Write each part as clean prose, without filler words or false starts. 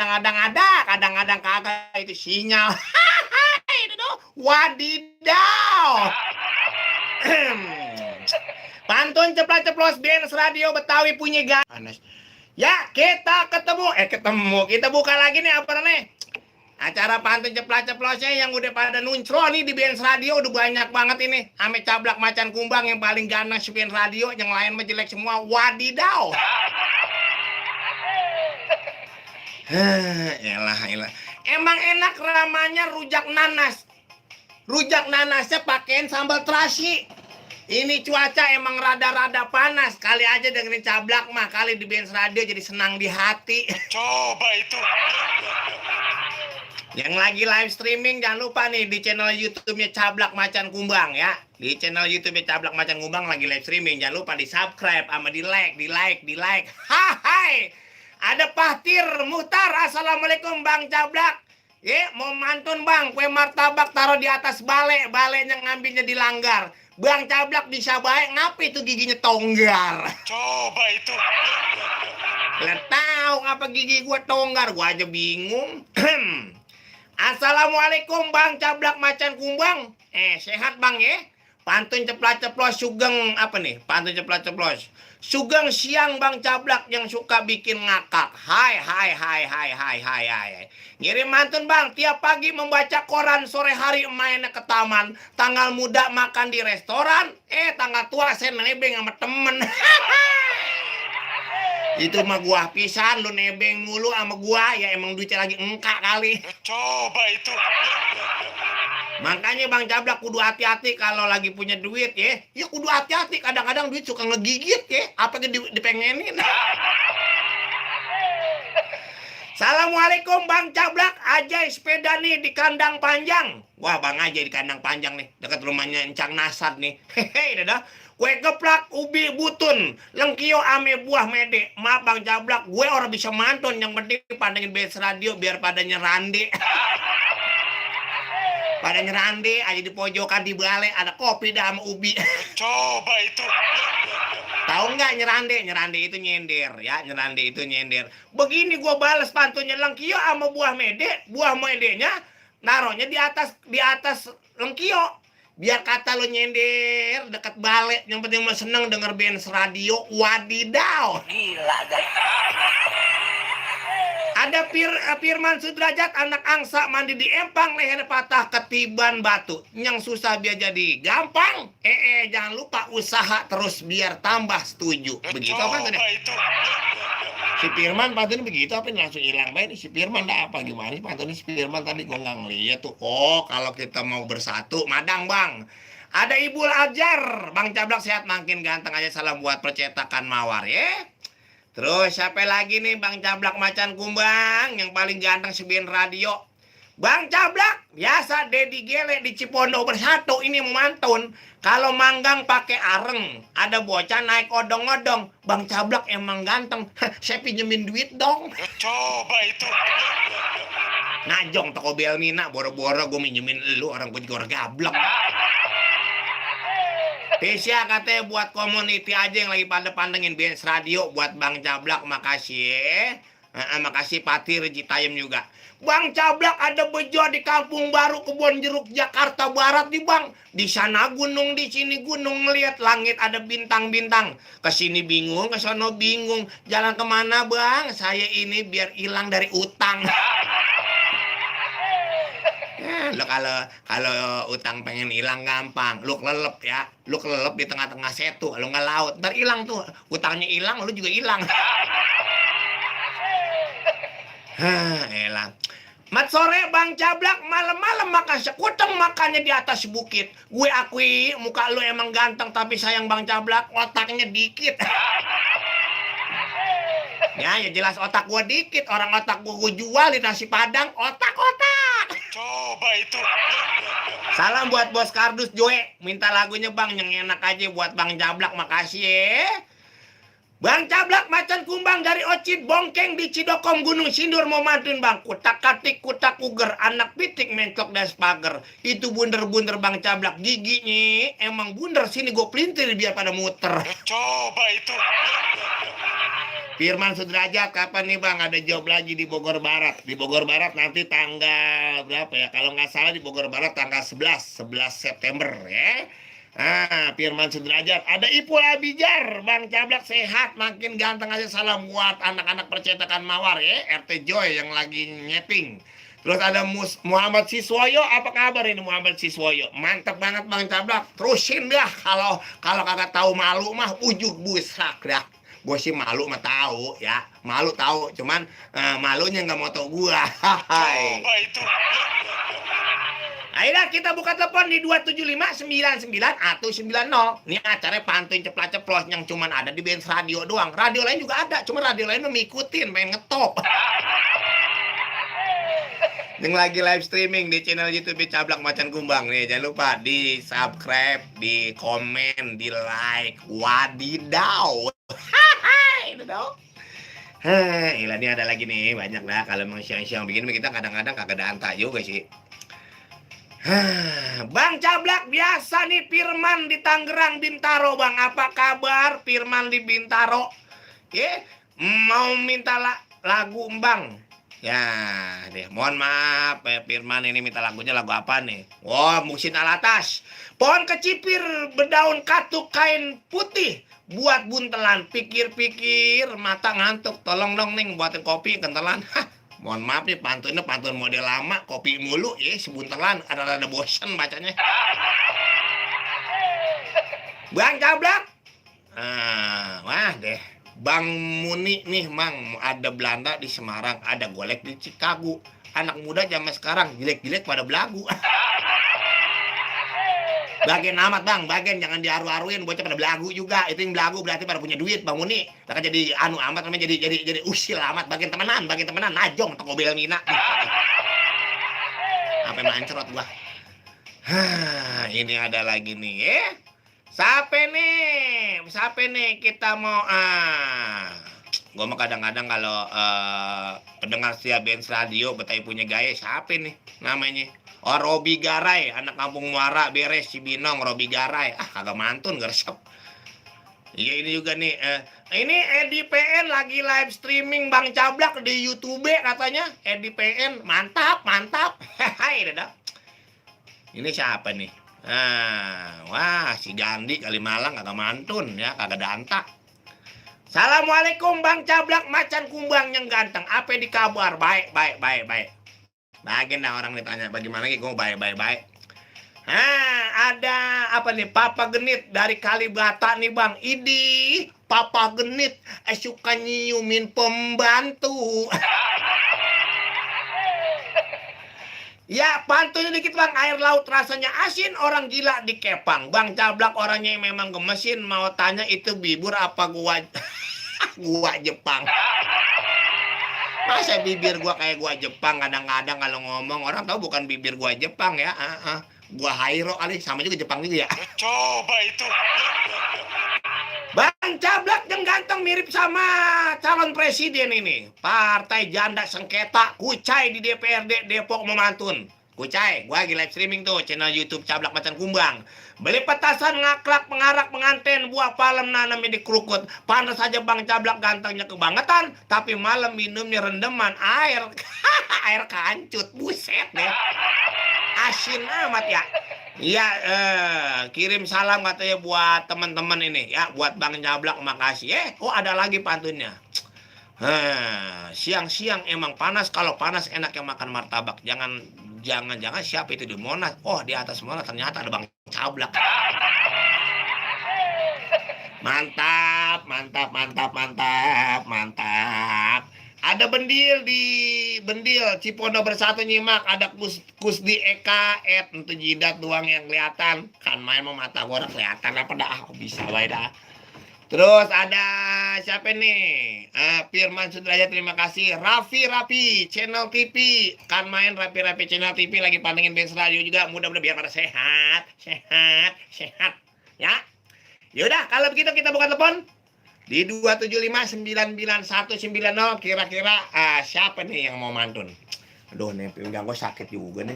kadang-kadang ada, kadang-kadang kagak itu sinyal. Itu tuh, wadidaw. Pantun ceplas-ceplos Benz Radio Betawi punya ganas. Ya, kita kita buka lagi nih apa nih? Acara pantun ceplas-ceplosnya yang udah pada nuncro nih di Benz Radio udah banyak banget ini. Ame Cablak Macan Kumbang yang paling ganas di Benz Radio, yang lain mah jelek semua. Wadidaw. Elah. Emang enak ramanya rujak nanas. Rujak nanasnya pakein sambal terasi. Ini cuaca emang rada-rada panas. Kali aja dengerin Cablak mah, kali di Benz Radio jadi senang di hati. Coba itu. Yang lagi live streaming jangan lupa nih di channel YouTube-nya Cablak Macan Kumbang ya. Di channel YouTube-nya Cablak Macan Kumbang lagi live streaming. Jangan lupa di-subscribe sama di-like. Hai. Ada Pahtir Muhtar. Assalamualaikum Bang Cablak. Mau mantun Bang, kue martabak taruh di atas balenya ngambilnya dilanggar. Bang Cablak bisa baik, ngapa itu giginya tonggar? Coba itu. Lah tahu ngapa gigi gua tonggar, gua aja bingung. Assalamualaikum Bang Cablak Macan Kumbang. Sehat Bang ya? Pantun ceplas-ceplos sugeng apa nih? Pantun ceplas-ceplos. Sugeng siang Bang Cablak yang suka bikin ngakak. Hai. Ngirim mantun Bang, tiap pagi membaca koran, sore hari main ke taman. Tanggal muda makan di restoran, tanggal tua saya nebeng sama temen. Itu mah gua pisan, lu nebeng mulu sama gua, ya emang duitnya lagi engkak kali. Coba itu. Makanya Bang Cablak kudu hati-hati kalau lagi punya duit ya. Ya kudu hati-hati, kadang-kadang duit suka ngegigit ya. Apalagi dipengenin. Assalamualaikum Bang Cablak, Ajay sepeda nih di kandang panjang. Wah Bang Ajay di kandang panjang nih, dekat rumahnya Encang Nasad nih. Hehe, dadah. Kue geplak, ubi butun, lengkio ame buah mede. Maaf Bang Cablak, gue orang bisa mantun. Yang penting pandangin Benz Radio biar pada nyerande. Pada nyerande aja di pojokan di balai ada kopi dah sama ubi. Coba itu. Tahu nggak nyerande? Nyerande itu nyender ya, nyerande itu nyender. Begini gua balas pantunnya lengkio sama buah mede. Buah medenya naruhnya di atas lengkio. Biar kata lo nyender dekat balai. Yang penting lo seneng denger Benz Radio. Wadidaw. Gila dah. Ada Firman Sudrajat, anak angsa mandi di empang, leher patah ketiban batu. Yang susah biar jadi gampang. Jangan lupa usaha terus biar tambah setuju. Begitu apa tadi? Si Firman pantun begitu apa langsung hilang baik. Si Firman dah apa gimana sih pantun si Firman tadi gua nggak ngeliat tuh. Oh kalau kita mau bersatu madang Bang. Ada Ibu Ajar, Bang Cablak sehat makin ganteng aja, salam buat percetakan Mawar ya. Terus siapa lagi nih Bang Cablak Macan Kumbang yang paling ganteng si Benz Radio. Bang Cablak, biasa Dedi Gele di Cipondo Bersatu ini mau mantun. Kalau manggang pakai areng, ada bocah naik odong-odong. Bang Cablak emang ganteng. Saya pinjemin duit dong. Coba itu. Ngajong toko Belmina, boro-boro gue minjemin lu, orang gue juga orang gablek. Tisya katanya buat community aja yang lagi pada pandengin Benz Radio. Buat Bang Cablak makasih ya. Makasih Pati Rejitayem juga. Bang Cablak ada bejo di Kampung Baru Kebon Jeruk Jakarta Barat nih Bang. Di sana gunung, di sini gunung, ngeliat langit ada bintang-bintang. Kesini bingung, ke sono bingung. Jalan kemana Bang? Saya ini biar hilang dari utang. Lo kalau utang pengen hilang gampang, lu kelelep ya, lu kelelep di tengah-tengah setu, lu ngelaut, ntar hilang tuh, utangnya hilang, lu juga hilang. Elah. Mat sore Bang Cablak, malam-malam makan sekuteng makannya di atas bukit. Gue akui muka lu emang ganteng, tapi sayang Bang Cablak otaknya dikit. Ya jelas otak gue dikit, orang otak gue jual di nasi Padang, otak-otak. Coba itu. Salam buat Bos Kardus Joe. Minta lagunya Bang yang enak aja buat Bang Cablak. Makasih ya. Bang Cablak Macan Kumbang dari Ocit Bongkeng di Cidokom Gunung Sindur mau mantun Bang. Kutak katik kutak uger, anak pitik mencok dan spager. Itu bunder-bunder Bang Cablak, giginya emang bunder. Sini gue pelintir biar pada muter. Coba itu. Firman Sudrajat, kapan nih Bang ada job lagi di Bogor Barat? Di Bogor Barat nanti tanggal berapa ya? Kalau nggak salah di Bogor Barat tanggal 11 September ya. Firman Sudrajat, ada Ipul Abijar, Bang Cablak sehat, makin ganteng aja, salam buat anak-anak percetakan Mawar ya, RT Joy yang lagi nyeting. Terus ada Muhammad Siswoyo, apa kabar ini Muhammad Siswoyo? Mantap banget Bang Cablak, terusin dah, kalau kagak tahu malu mah ujuk busak dah. Gue sih malu mah tahu ya, malu tahu, cuman malunya nggak mau tahu gua. Coba itu. Ayolah kita buka telepon di 27599 atau 90. Ini acaranya pantun ceplas-ceplos yang cuman ada di Benz Radio doang. Radio lain juga ada, cuma radio lain mengikutin, pengen ngetop. Yang lagi live streaming di channel YouTube Cablak Macan Kumbang nih, jangan lupa di subscribe, di komen, di like. Wadidaw. Itu dong. Ini ada lagi nih, banyak dah. Kalau emang siang-siang begini kita kadang-kadang kagak ada anta juga sih. Bang Cablak, biasa nih Firman di Tangerang Bintaro Bang. Apa kabar Firman di Bintaro? Mau minta lagu Bang. Ya deh, mohon maaf Firman, ini minta lagunya lagu apa nih? Wah, Musin Alatas. Pohon kecipir berdaun katuk kain putih buat buntelan. Pikir-pikir mata ngantuk. Tolong dong ning buatin kopi kentelan. Mohon maaf nih, pantunnya pantun model lama, kopi mulu ya, sebuntelan, ada bosan bacanya. Bang Cablak. Wah deh, Bang Muni nih Mang, ada Belanda di Semarang, ada golek di Chicago. Anak muda zaman sekarang jelek-jelek pada belagu. Bagian amat Bang, bagian jangan diaru-aruin, bocah pada belagu juga. Itu yang belagu berarti pada punya duit Bang Muni. Maka jadi anu amat namanya, jadi usil amat. Bagian temenan najong toko bel mina. Sampai mancerot gua. Ini ada lagi nih Siapa nih kita mau gua mah kadang-kadang kalau pendengar setia Benz Radio betai punya gaya, siapa nih namanya? Oh, Robi Garai, anak kampung Muara beres Cibinong, Robi Garai. Kagak mantun, gersep. Iya, ini juga nih. Ini Edi PN lagi live streaming Bang Cablak di YouTube katanya. Edi PN, mantap. Hai, dadah. Ini siapa nih? Wah, si Gandhi Kalimalang kagak mantun ya, kagak danta. Assalamualaikum Bang Cablak Macan Kumbang yang ganteng. Apa di kabar? Baik. Bagian dah orang ditanya bagaimana gitu, gue baik. Ada apa nih? Papa Genit dari Kalibata nih Bang. Idi, Papa Genit suka nyiumin pembantu. Ya, pantunnya dikit Bang. Air laut rasanya asin, orang gila dikepang. Bang Cablak orangnya yang memang gemesin, mau tanya itu bibur apa gua Jepang. Masa bibir gua kayak gua Jepang, kadang-kadang kalau ngomong orang tahu bukan bibir gua Jepang ya. Gua Hairo kali, sama juga Jepang juga ya. Coba itu. Bang Cablak yang ganteng mirip sama calon presiden ini. Partai Janda Sengketa, Kucai di DPRD Depok Memantun. Kucai, gua lagi live streaming tuh channel YouTube Cablak Macan Kumbang. Beli petasan, ngaklak, pengarak, penganten, buah palem nanamnya di krukut. Pantas saja Bang Cablak gantengnya kebangetan, tapi malam minumnya rendeman air. Air kancut, buset deh. Asin amat ya. Iya, kirim salam katanya buat teman-teman ini ya, buat Bang Cablak, makasih. Ada lagi pantunnya. Siang-siang emang panas, kalau panas enak yang makan martabak. Jangan siapa itu di Monas. Di atas Monas ternyata ada Bang Cablak. Mantap. Ada Bendil Cipondo Bersatu nyimak. Ada Kusdi Eka untuk jidat doang yang kelihatan. Kan main mau mata gua kelihatan apa dah. Bisa wae dah. Terus ada siapa nih? Firman Sudrajat, terima kasih. Raffi Channel TV. Kan main Raffi Channel TV lagi pantengin Benz Radio juga. Mudah-mudahan biar pada sehat. Ya. Yaudah, kalau begitu kita buka telepon di 275999190. Kira-kira siapa nih yang mau mantun? Aduh, nih pinggang gue sakit juga nih.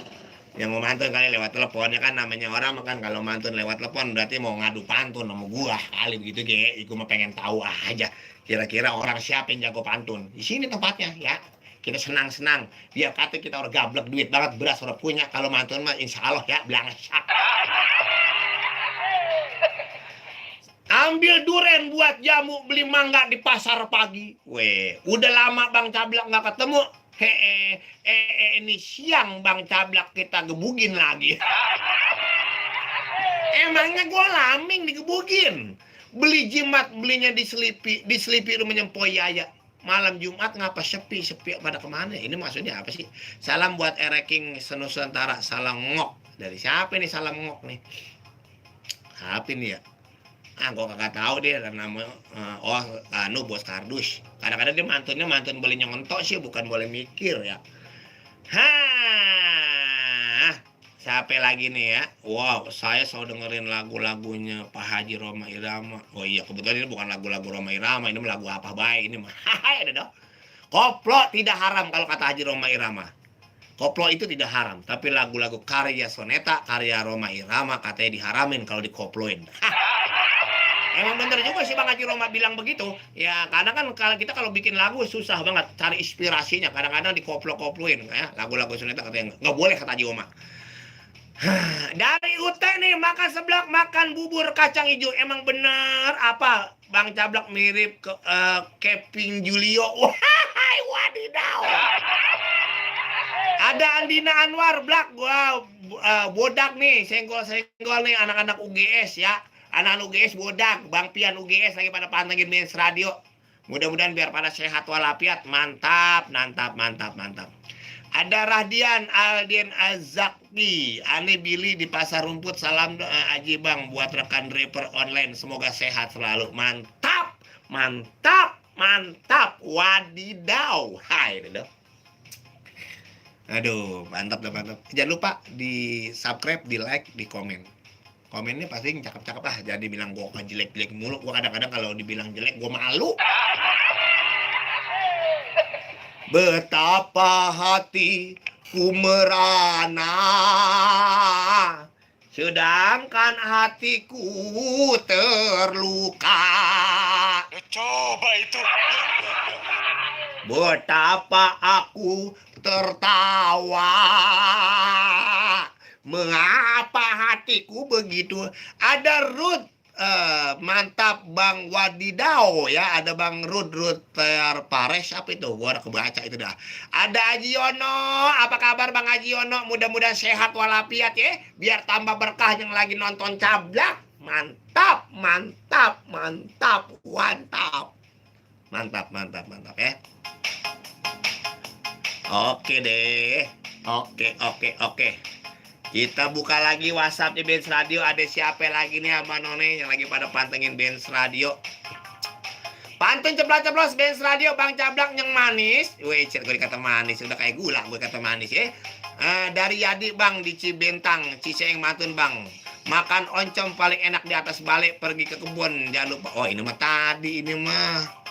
Yang mau mantun kali lewat telepon ya kan, namanya orang makan kalau mantun lewat telepon berarti mau ngadu pantun sama gua kali begitu ge. Iku mah pengen tahu aja kira-kira orang siapa yang jago pantun. Di sini tempatnya ya. Kita senang-senang. Biar kata kita orang gablek duit banget, beras orang punya. Kalau mantun mah insya Allah ya belangsak. Ambil duren buat jamu, beli mangga di pasar pagi. Weh, udah lama Bang Cablak nggak ketemu. Ini siang Bang Cablak kita gebugin lagi. Emangnya gue laming digebugin. Beli jimat, belinya di Selipi rumahnya Poyaya. Malam Jumat ngapa sepi pada kemana? Ini maksudnya apa sih? Salam buat Ereking Senusantara, salam ngok. Dari siapa nih salam ngok nih? Apa nih ya? Gua kagak tahu deh namanya. Bos kardus. Kadang-kadang dia mantun belinya ngentok sih, bukan boleh mikir ya. Siapa lagi nih ya? Wow, saya selalu dengerin lagu-lagunya Pak Haji Rhoma Irama. Oh iya, kebetulan ini bukan lagu-lagu Rhoma Irama, ini lagu apa baik ini mah. Ada dong. Koplo tidak haram kalau kata Haji Rhoma Irama. Koplo itu tidak haram, tapi lagu-lagu karya soneta, karya Rhoma Irama katanya diharamin kalau dikoploin. Emang bener juga sih Bang Haji Rhoma bilang begitu. Ya kadang kan kalau bikin lagu susah banget cari inspirasinya. Kadang-kadang dikoplo-koploin ya. Lagu-lagu soneta katanya nggak boleh kata Haji Rhoma. Dari Ute nih makan seblak, makan bubur kacang hijau. Emang bener apa Bang Cablak mirip ke Kevin Julio? Wahai wadidaw. Ada Andina Anwar Blak, gua bodak nih, senggol nih anak-anak UGS ya. Anak UGS bodak, Bang Pian UGS lagi pada pantengin Benz Radio. Mudah-mudahan biar pada sehat walafiat. Mantap. Ada Rahdian Aldin Azaki, Ane Billy di Pasar Rumput. Salam Aji Bang buat rekan rapper online. Semoga sehat selalu. Mantap. Wadidaw. Hai, dong. Aduh, mantap. Jangan lupa di subscribe, di like, di komen. Komennya pasti cakep-cakep lah. Jadi bilang gue kan jelek-jelek mulu. Gue kadang-kadang kalau dibilang jelek gue malu. Betapa hatiku merana, sedangkan hatiku terluka. Coba itu. Betapa aku tertawa, mengapa hatiku begitu. Ada Ruth, mantap Bang Wadidaw ya. Ada Bang Ruth Pares, apa itu? Gua udah kebaca itu dah. Ada Haji Yono, apa kabar Bang Haji Yono? Mudah-mudahan sehat walafiat ya. Biar tambah berkah yang lagi nonton Cablak. Mantap ya. Oke deh. Oke. Kita buka lagi WhatsApp-nya Benz Radio. Ada siapa lagi nih Abang None yang lagi pada pantengin Benz Radio? Pantun ceplos Benz Radio, Bang Cablak yang manis. Weh, gue dikata manis, udah kayak gula gue kata manis ya. Dari Yadi Bang di Cibentang, Ciseeng Matun Bang. Makan oncom paling enak di atas balik, pergi ke kebun. Jangan lupa. Oh, ini mah tadi ini mah.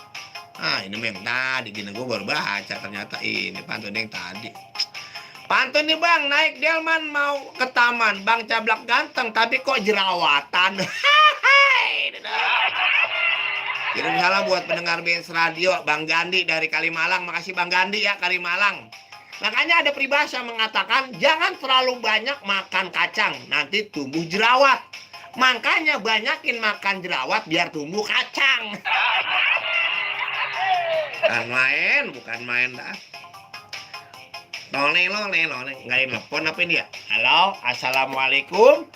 Ini mah yang tadi. Gini gue baru baca ternyata ini pantun yang tadi. Pantun nih Bang, naik delman mau ke taman. Bang Cablak ganteng tapi kok jerawatan. Kirim salam buat pendengar Benz Radio. Bang Gandhi dari Kalimalang. Makasih Bang Gandhi ya, Kalimalang. Makanya ada peribahasa mengatakan jangan terlalu banyak makan kacang, nanti tumbuh jerawat. Makanya banyakin makan jerawat biar tumbuh kacang. Bukan main dah. Noleng, nggak ada telepon apa ini ya? Halo, assalamualaikum.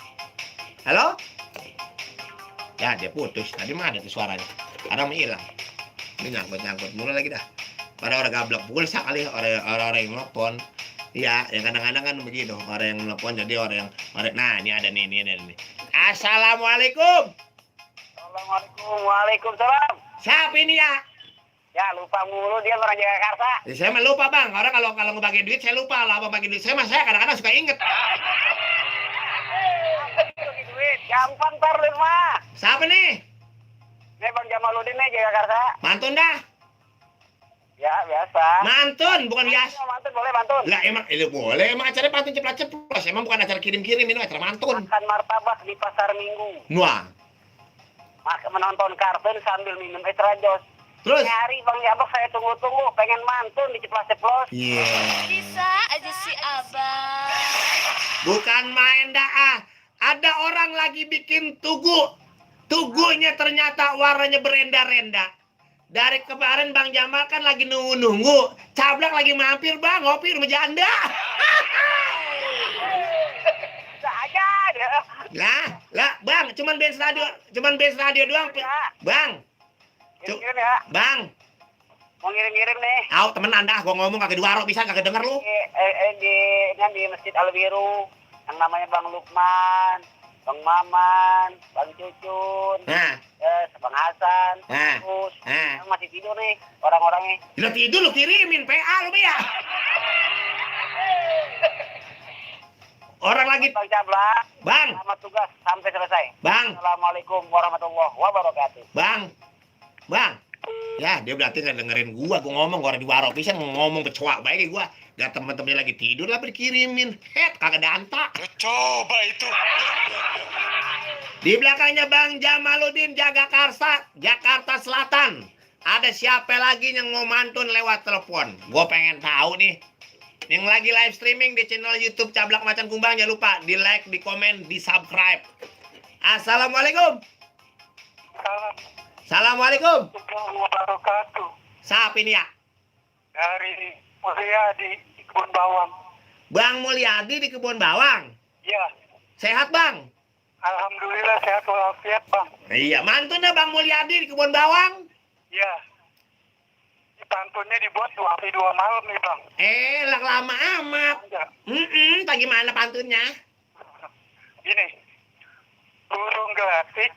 Halo? Ya, dia putus. Tadi mah ada tuh suaranya. Ada mah hilang. Ini nyangkut mulai lagi dah. Pada orang gablok pukul sekali orang yang telepon. Iya, yang kadang-kadang kan begitu. Orang yang telepon jadi orang. Nah, ini ada nih. Assalamualaikum. Waalaikumsalam. Siapa ini ya? Ya lupa mulu dia orang Jakarta. Ya, saya mah lupa Bang. Orang kalau ngebagi duit saya lupa lah apa bagi duit. Saya kadang-kadang suka inget. Duit gampang tar lu mah. Siapa nih? Ini Bang Jamaludin nih Jakarta. Mantun dah. Ya, biasa. Mantun, bukan bias. Mantun, boleh mantun. Lah emang boleh, emang acaranya pantun ceplos-ceplos. Emang bukan acara kirim-kirim, ini acara mantun. Makan martabak di pasar Minggu. Wah. Menonton kartun sambil minum estrajos. Terus? Hari Bang Jabok saya tunggu-tunggu pengen mantun diceplos-ceplos. Iya. Bisa aja si abang. Bukan main dah. Ada orang lagi bikin tugu. Tugunya ternyata warnanya berenda-renda. Dari kemarin Bang Jamal kan lagi nunggu-nunggu. Cablak lagi mampir Bang, ngopi rumah janda. Bisa aja deh. Lah, Bang, cuman base radio doang. Bang, Kirim ya. Bang. Mau ngirim-ngirim nih. Aw, temenan dah, gua ngomong kagak diwaro bisa kagak denger lu. Di Masjid Al Biru yang namanya Bang Lukman, Bang Maman, Bang Cucun, Nah, Bang Hasan, Nah. terus Nah. yang masih tidur nih orang-orangnya. udah tidur lu kirimin PA lu ya. Orang lagi, Bang Cablak, Bang, selamat tugas sampai selesai. Bang, Assalamualaikum warahmatullahi wabarakatuh. Bang. Ya, dia berarti nggak dengerin gua ngomong, gua di waro pisan ngomong kecoa baik gua. Gak temen-temennya lagi tidur lah dikirimin. Kagak danta. Ya coba itu. Di belakangnya Bang Jamaluddin Jagakarsa, Jakarta Selatan. Ada siapa lagi yang mau mantun lewat telepon? Gua pengen tahu nih. Yang lagi live streaming di channel YouTube Cablak Macan Kumbang, jangan lupa di like, di komen, di subscribe. Assalamualaikum. Assalamualaikum. Wabarakatuh. Siapa ini ya? Dari Mulyadi di Kebun Bawang. Bang Mulyadi di Kebun Bawang. Ya, Sehat Bang? alhamdulillah sehat walafiat Bang. Iya, mantun dah Bang Mulyadi di Kebun Bawang. Ya, pantunnya dibuat 2 hari 2 malam nih Bang. Lah lama amat. Ya, Bagaimana pantunnya? gini, burung gelatik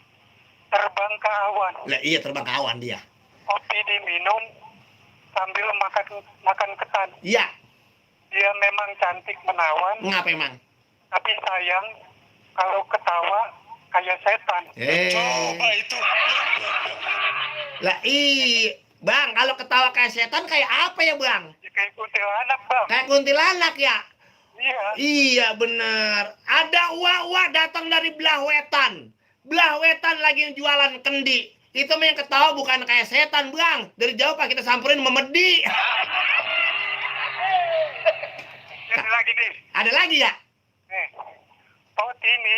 terbang ke awan, Lah iya terbang kawan dia. kopi diminum sambil makan ketan. Iya, Dia memang cantik menawan, ngapa emang? tapi sayang kalau ketawa kayak setan. Coba itu. Lah Bang, kalau ketawa kayak setan kayak apa ya Bang? Ya, kayak kuntilanak Bang. Kayak kuntilanak ya? Iya, Iya bener. Ada uak-uak datang dari belah wetan. Belah wetan lagi jualan kendi. Itu mah yang ketawa bukan kayak setan Bang. Dari jauh Pak kita samperin memedi. jadi lagi nih. Ada lagi ya? Pot ini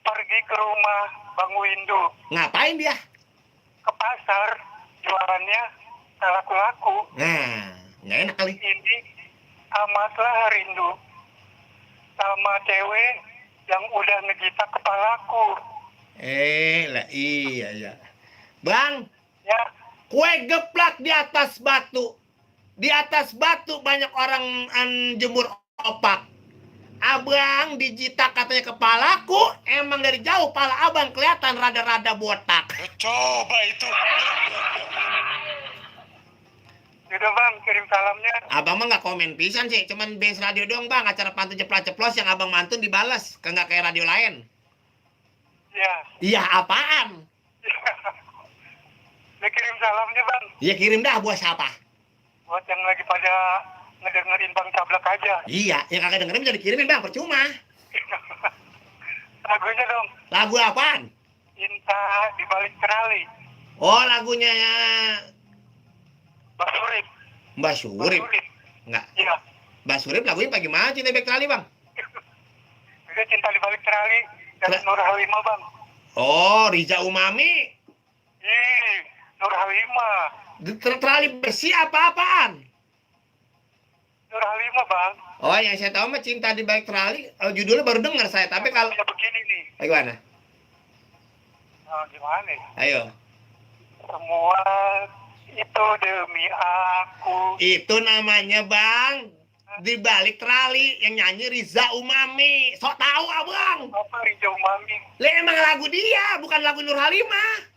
pergi ke rumah Bang Windu, Ngapain dia? ke pasar, jualannya tak laku-laku. Nah, nggak enak kali. Ini amatlah rindu sama cewek yang udah ngejitak kepalaku. Lah iya ya. Bang, Ya, kue geplak di atas batu. Di atas batu banyak orang jemur opak. Abang dijitak katanya kepalaku, emang dari jauh pala abang kelihatan rada-rada botak. Ya coba itu. gitu Bang, kirim salamnya. Abang mah nggak komen pisan sih, cuman base radio doang Bang. Acara pantun ceplos-ceplos yang abang mantun dibalas, nggak kayak radio lain. Ya, Iya apaan? kirim salamnya Bang, Iya kirim dah buat siapa? buat yang lagi pada ngedengerin Bang Cablak aja. Iya, yang kagak dengerin bisa dikirimin Bang, percuma. Lagunya dong, Lagu apaan? Cinta di Balik Terali, Oh lagunya Mbak Surip. Mbak Surip. Enggak, Iya, Mbak Surip lagunya bagaimana Cinta Baik Terali Bang? juga Cinta di Balik Terali dari Nur Halimah Bang. Oh, Riza Umami. Ih, Nur Halimah. Terali bersih apa-apaan? Nur Halimah Bang. Oh, yang saya tahu mah Cinta di Balik Terali. Oh, judulnya baru dengar saya, tapi kalau Ya begini nih. bagaimana? Gimana ya? Ayo. Semua itu demi aku. Itu namanya Bang. Di Balik Terali yang nyanyi Riza Umami. Sok tahu Abang. Apa Rijau Mami? Lah emang lagu dia, bukan lagu Nur Halimah.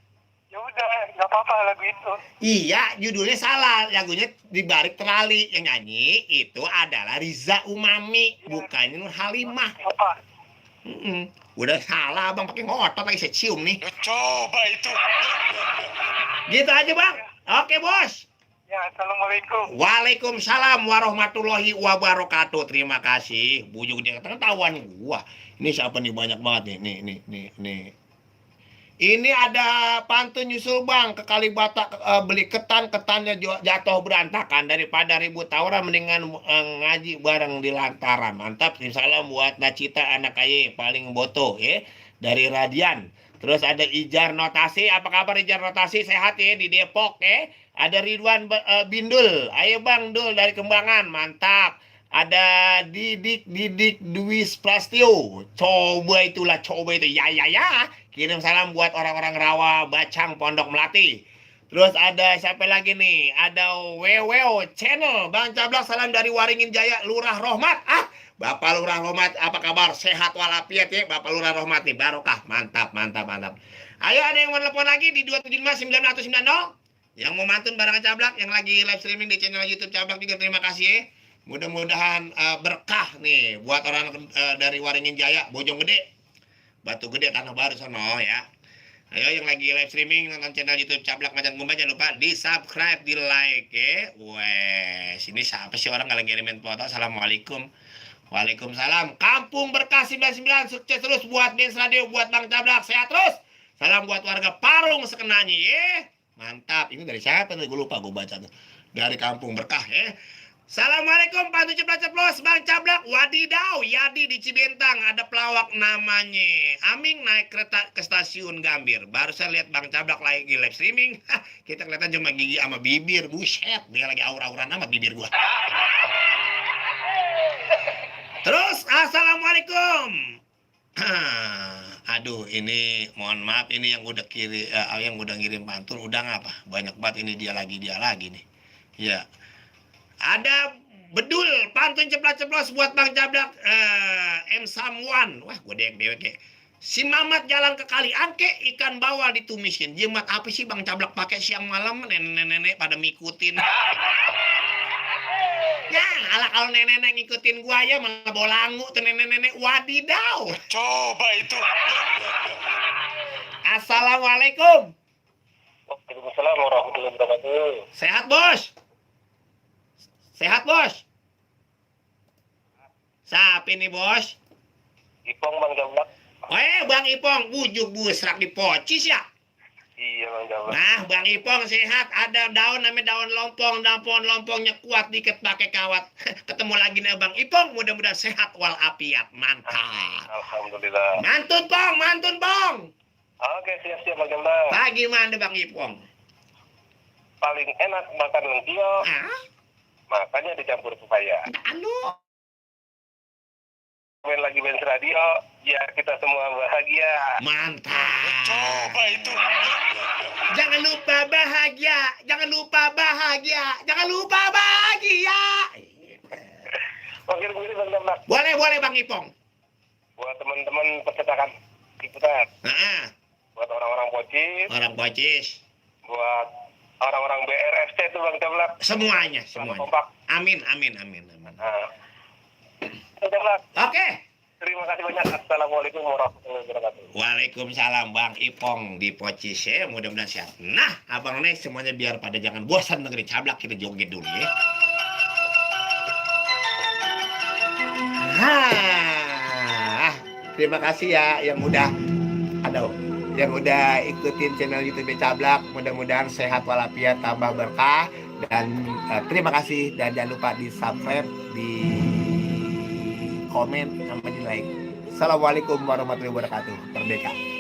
Ya udah, nggak apa-apa lagu itu. Iya, judulnya salah. Lagunya Di Balik Terali yang nyanyi itu adalah Riza Umami, bukannya Nur Halimah. Apa? Udah salah Bang, pakai ngotot lagi saya cium nih. Ya coba itu. Gitu aja Bang. Oke Bos. Ya, assalamualaikum. Waalaikumsalam warahmatullahi wabarakatuh. Terima kasih. Bujuk dia ketahuan gua. Ini siapa nih, banyak banget nih. Nih. Ini ada pantun nyusul Bang ke Kalibata, beli ketannya jatuh berantakan, daripada ribut tawuran mendingan ngaji bareng di lantaran. Mantap. Salam buat Nacita anak kaya paling boto ya dari Radian. Terus ada Ijar Notasi. Apa kabar Ijar Notasi? Sehat ya di Depok ya. Ada Ridwan Bindul. Ayo Bang Dul dari Kembangan. Mantap. Ada Didik Duis Plastio. Coba itu. Ya. Kirim salam buat orang-orang Rawa Bacang Pondok Melati. Terus ada siapa lagi nih? Ada Wewew Channel. Bang Cablak salam dari Waringin Jaya, Lurah Rohmat. Bapak Lurah Rohmat, apa kabar? Sehat walafiat ya, Bapak Lurah Rohmat nih, barokah. Mantap. Ayo, ada yang mau telepon lagi di 275-9090? Yang mau mantun barang Cablak, yang lagi live streaming di channel YouTube Cablak juga terima kasih ya. Mudah-mudahan berkah nih buat orang dari Waringin Jaya, Bojonggede, Batu Gede, Tanah Baru sono ya. Ayo yang lagi live streaming nonton channel YouTube Cablak Macan Kumbang, jangan lupa di subscribe, di like ya. Wes, ini siapa sih orang nggak ngirimin foto? Assalamualaikum. Waalaikumsalam. Kampung Berkah 99, sukses terus buat Benz Radio, buat Bang Cablak, sehat terus. Salam buat warga Parung sekenanya ya. Mantap. Ini dari siapa nih? Gue lupa gue baca tuh. Dari Kampung Berkah ya. Assalamualaikum Pak Ceplos Bang Cablak. Wadidaw, Yadi di Cibentang ada pelawak namanya Aming naik kereta ke stasiun Gambir. Baru saya lihat Bang Cablak lagi live streaming. Kita kelihatan cuma gigi sama bibir. Buset, dia lagi aura-auran amat bibir gua. Terus assalamualaikum. Aduh, ini mohon maaf, ini yang udah ngirim pantun udah ngapa? Banyak banget ini dia lagi nih. Ya. Ada Bedul pantun ceplos buat Bang Cablak, M Samwan. Wah, gue dewek ya. Si Mamat jalan ke kali angke, ikan bawal ditumisin. Jimat apa sih Bang Cablak pakai siang malam, nenek-nenek pada ngikutin. Ya, kalau nenek-nenek ngikutin gua ya malah bolangu tuh nenek-nenek. Wadidaw. Coba itu. Assalamualaikum. Waalaikumsalam warahmatullahi wabarakatuh. Sehat, Bos? Sehat, Bos? Siapa ini, Bos? Ipong Bang Cablak. Bang Ipong, bujuk busrak di pocis ya? Iya Bang Cablak. Nah, Bang Ipong sehat. Ada daun namanya daun lompong. Daun lompongnya kuat dikit pakai kawat. Ketemu lagi nih Bang Ipong. Mudah-mudahan sehat walafiat. Mantap. Alhamdulillah. Mantun, Bang. Oke, siap Bang Cablak. Bagaimana Bang Ipong? Paling enak makan lentio, makanya dicampur pepaya. Anu. Main lagi Benz Radio, ya kita semua bahagia. Mantap. Coba itu. Jangan lupa bahagia. Oke, begini Bang Cablak. Boleh Bang Ipong. Buat teman-teman percetakan Ciputat, buat orang-orang Pocis, Orang pocis. buat orang-orang BRFC itu Bang Cablak. Semuanya. Kompak. Amin. Nah. Bang Cablak, Oke. terima kasih banyak. Assalamualaikum warahmatullahi wabarakatuh. Waalaikumsalam Bang Ipong di Pocis ya. Mudah-mudahan sehat. Nah, Abang Nih semuanya biar pada jangan bosan negeri Cablak, kita joget dulu ya. Terima kasih ya yang udah ikutin channel YouTube Cablak. Mudah-mudahan sehat walafiat, tambah berkah, dan terima kasih, dan jangan lupa di subscribe, di komen, sama di like. Assalamualaikum warahmatullahi wabarakatuh. Merdeka.